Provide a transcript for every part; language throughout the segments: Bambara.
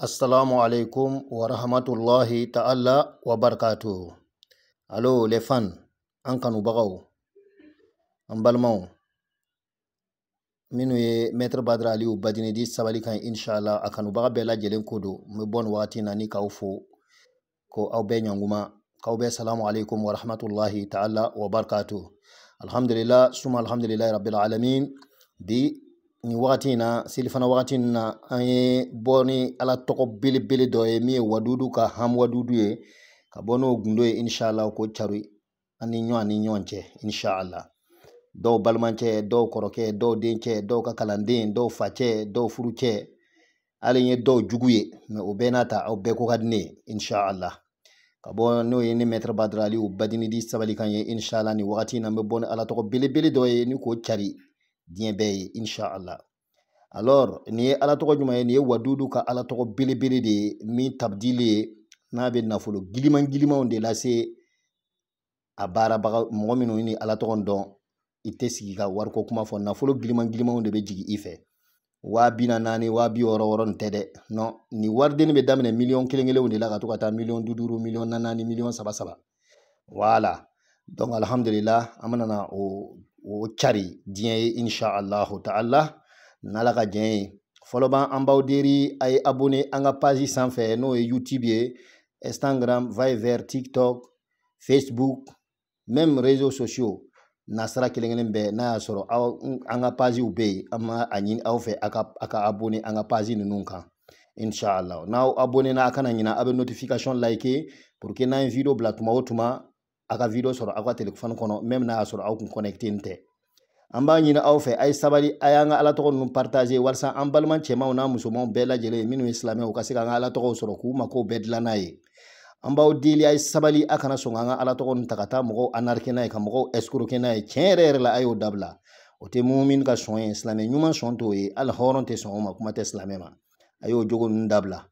Assalamu alaikum wa rahmatullahi ta'ala wa barakatuh. Allo les fans, an kanubagaw, an balimaw, minnu ye Maître Badara Aliyu Badinedi sabali kan inshallah a kanubaga bɛɛ lajɛlen ko don. N bɛ bɔ nin wagati na ni k'aw fo ko aw bɛɛ ɲanguma, k'aw bɛɛ salamu alaikum wa rahmatullahi ta'ala wa barakatuh. Alhamdulillah, suma alhamdulillahi rabbil alamin. Bi nin wagati in na, selifana wagati in na, an ye bɔ ni Ala tɔgɔ belebele dɔ ye min ye wadudu ka ham wadudu ye, ka bɔ n'o gundo ye inshallah k'o cari an ni ɲɔgɔn ni ɲɔgɔn cɛ inshallah. Dɔw balimacɛ, dɔw kɔrɔkɛ, dɔw dencɛ, dɔw ka kalanden, dɔw facɛ, dɔw furucɛ, hali n ye dɔw jugu ye, mɛ o bɛɛ n'a ta aw bɛɛ ko ka di ne ye inshallah. Ka bɔ n'o ye ne Maître Badara Aliyu Badinedi sabali kan ye inshallah. Nin wagati in na, n bɛ bɔ ni Ala tɔgɔ belebele dɔ ye ni k'o cari diɲɛ bɛɛ ye inshallah. Alors nin ye Ala tɔgɔ jumɛn ye? Nin ye wadudu ka Ala tɔgɔ belebele de ye min tabdili ye, n'a bɛ nafolo giliman gilimanw de lase a baarabaga mɔgɔ minnu ni Ala tɔgɔ dɔn. I tɛ sigi ka wariko kuma fɔ, nafolo giliman gilimanw de bɛ jigin i fɛ. 44,000, 60,000 nin tɛ dɛ, non. Nin wariden bɛ daminɛ miliyɔn kelen kelenw de la ka to ka taa miliyɔn 5 5, miliyɔn 4 4, miliyɔn 3 3. Voilà, donc alhamdulillah, an bɛna na o cari diɲɛ ye inshallah ta'ala n'Ala ka diɲɛ ye. Fɔlɔ b'an an b'aw deri a ye abonné an ka page sanfɛ, n'o ye YouTube ye, Instagram, Viber, TikTok, Facebook, même réseaux sociaux nasara kelen kelen bɛɛ. N'a y'a sɔrɔ aw an ka pagew bɛ yen, an b'a a ɲini aw fɛ a ka abonné an ka page ninnu kan inshallah. N'aw abonné na, a kana ɲina a bɛ notification like pour que n'an ye vidéo bila tuma o tuma, a ka vidéo sɔrɔ aw ka téléphone kɔnɔ, même n'a y'a sɔrɔ aw kun connecté tɛ. An b'a ɲini aw fɛ, a ye sabali, a y'an ka Ala tɔgɔ ninnu partager walasa an balima cɛmanw n'a musomanw bɛɛ lajɛlen minnu ye silamɛw ka se k'an ka Ala tɔgɔw sɔrɔ k'u makow bɛɛ dilan n'a ye. An b'aw deli, a ye sabali, a kana sɔn k'an ka Ala tɔgɔ ninnu ta ka taa mɔgɔw arnaquer n'a ye, ka mɔgɔw escroquer n'a ye. Tiɲɛ yɛrɛ yɛrɛ la, a y'o dabila. O tɛ mumin ka sɔn ye, silamɛ ɲuman sɔn t'o ye, hali hɔrɔn tɛ sɔn o ma, kuma tɛ silamɛ ma. A y'o jogo ninnu dabila.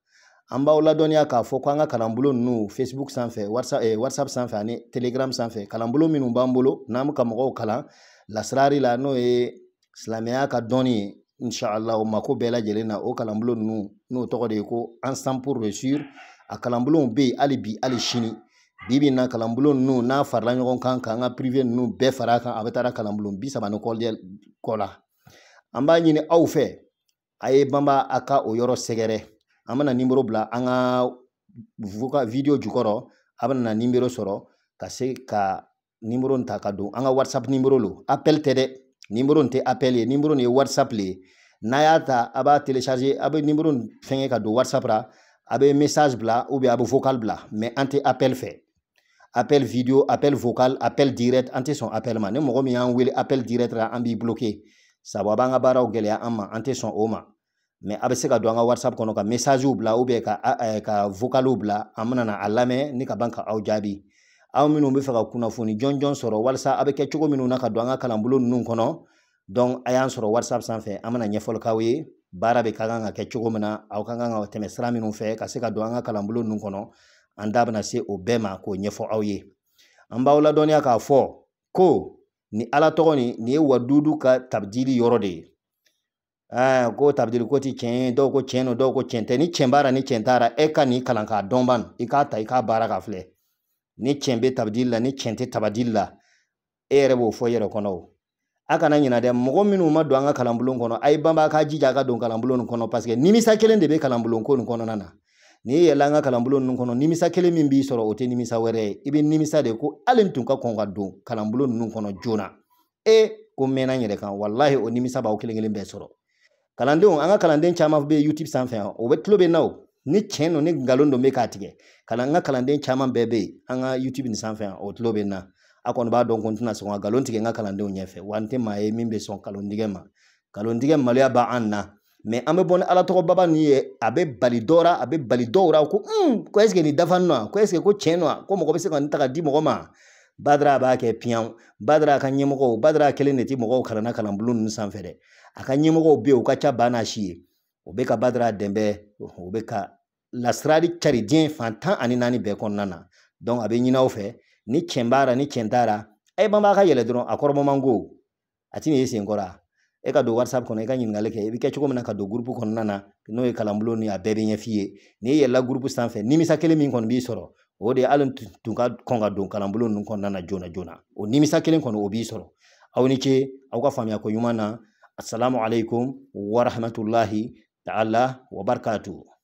An b'aw ladɔnniya k'a fɔ ko an ka kalanbolo ninnu Facebook sanfɛ, WhatsApp sanfɛ ani Telegram sanfɛ, kalanbolo minnu b'an bolo n'an bɛ ka mɔgɔw kalan lasirari la, n'o ye silamɛya ka dɔnni ye inshallah, o mako bɛɛ lajɛlen na. O kalanbolo ninnu, n'o tɔgɔ de ye ko Ensemble pour réussir, a kalanbulonw bɛ yen hali bi, hali sini. Bi bi in na, kalanbulon ninnu n'a farala ɲɔgɔn kan k'an ka privé ninnu bɛɛ fara a kan, a bɛ taa kalanbulon 30 ni kɔ la. An b'a ɲini aw fɛ, a ye banba a ka o yɔrɔ sɛgɛrɛ. An bɛna nimoro bila an ka vocal vidéo jukɔrɔ, a bɛna nimoro sɔrɔ ka se ka nimoro ta ka don an ka WhatsApp nimoro lo. Appel tɛ dɛ, nimoro tɛ appel ye, nimoro nin ye WhatsApp le ye. N'a y'a ta, a b'a télécharger, a bɛ nimoro fɛngɛ ka don WhatsApp la, a bɛ message bila ou bien a bɛ vocal bila, mais an tɛ appel fɛ. Appel vidéo, appel vocal, appel direct, an tɛ sɔn appel ma. Ni mɔgɔ min y'an wele appel direct la, an b'i bloquer, sabu a b'an ka baaraw gɛlɛya an ma, an tɛ sɔn o ma. Mais a bɛ se ka don an ka WhatsApp kɔnɔ ka message bila ou bien ka vocaliw bila, an bɛna na a lamɛn ni ka ban ka aw jaabi. Aw minnu bɛ fɛ ka kunnafoni jɔnjɔn sɔrɔ walasa a bɛ kɛ cogo minnu na ka don an ka kalanbolo ninnu kɔnɔ, donc a y'an sɔrɔ WhatsApp sanfɛ, an bɛna ɲɛfɔli k'aw ye baara bɛ ka kan ka kɛ cogo min na, aw ka kan ka tɛmɛ sira minnu fɛ ka se ka don an ka kalanbolo ninnu kɔnɔ. An da bɛna se o bɛɛ ma k'o ɲɛfɔ aw ye. An b'aw ladɔnniya k'a fɔ ko ni Ala tɔgɔ nin, nin ye wadudu ka tabdili yɔrɔ de ye. Ko tabdili ko ti tiɲɛ ye, dɔw ko tiɲɛ don, dɔw ko tiɲɛ tɛ. Ni tiɲɛ b'a la, ni tiɲɛ t'a la, e ka nin kalan k'a dɔn ban, i k'a ta i k'a baara ka filɛ ni tiɲɛ bɛ tabdili la, ni tiɲɛ tɛ tabdili la, e yɛrɛ b'o fɔ i yɛrɛ kɔnɔ. O a kana ɲina dɛ, mɔgɔ minnu ma don an ka kalanbulon kɔnɔ, a ye banba k'a jija a ka don kalanbulon nin kɔnɔ, parce que nimisa kelen de bɛ kalanbulon ko nin kɔnɔna na. N'i yɛlɛla an ka kalanbulon ninnu kɔnɔ, nimisa kelen min b'i sɔrɔ, o tɛ nimisa wɛrɛ ye. I bɛ nimisa de ko hali n tun ka kɔn ka don kalanbulon ninnu kɔnɔ joona, e ko n mɛnna n yɛrɛ kan. Walahi, o nimisa b'aw kelen kelen bɛɛ sɔrɔ. Kalandenw, an ka kalanden caman bɛ YouTube sanfɛ, o bɛ tulo bɛ na o ni tiɲɛ don ni nkalon don bɛ k'a tigɛ. Kalan n ka kalanden caman bɛɛ bɛ yen an ka YouTube nin sanfɛ, o tulo bɛ na. A kɔni b'a dɔn ko n tɛna sɔn ka nkalon tigɛ n ka kalandenw ɲɛfɛ, wa n tɛ maa ye min bɛ sɔn nkalon tigɛ ma. Nkalon tigɛ maloya b'an na, mais an bɛ bɔ ni Ala tɔgɔ baba nin ye, a bɛ bali dɔ la, a bɛ bali dɔw la ko est ce que nin dafa nɔ, ko est ce que ko tiɲɛ nɔ, ko mɔgɔ bɛ se ka nin ta ka di mɔgɔ ma. Badara a b'a kɛ piyan. Badara a ka ɲɛmɔgɔw, Badara kelen de tɛ mɔgɔw kalanna kalanbulon ninnu sanfɛ dɛ. A ka ɲɛmɔgɔw bɛ yen, u ka ca ba n'a si ye, o bɛ ka Badara dɛmɛ, o bɛ ka lasirali cari diɲɛ fan 14 bɛɛ kɔnɔna na. Donc a bɛ ɲini aw fɛ, ni tiɲɛ b'a la, ni tiɲɛ t'a la, a ye banba ka yɛlɛ dɔrɔn, a kɔrɔbɔ man go, a tɛna ye senkɔrɔ. E ka don WhatsApp kɔnɔ, i ka ɲininkali kɛ. I bɛ kɛ cogo min na ka don groupe kɔnɔna na, n'o ye kalanbulon ni a bɛɛ bɛ ɲɛf'i ye. N'i yɛlɛla groupe sanfɛ, nimisa kelen min kɔni b'i sɔrɔ, o de ye hali tun ka kɔn ka don kalanbulon ninnu kɔnɔna na joona joona, o nimisa kelen kɔni, o b'i sɔrɔ. Aw ni ce aw ka faamuya ko ɲuman na. Assalamu alaikum wa rahmatullahi ta'ala wa barakatuh.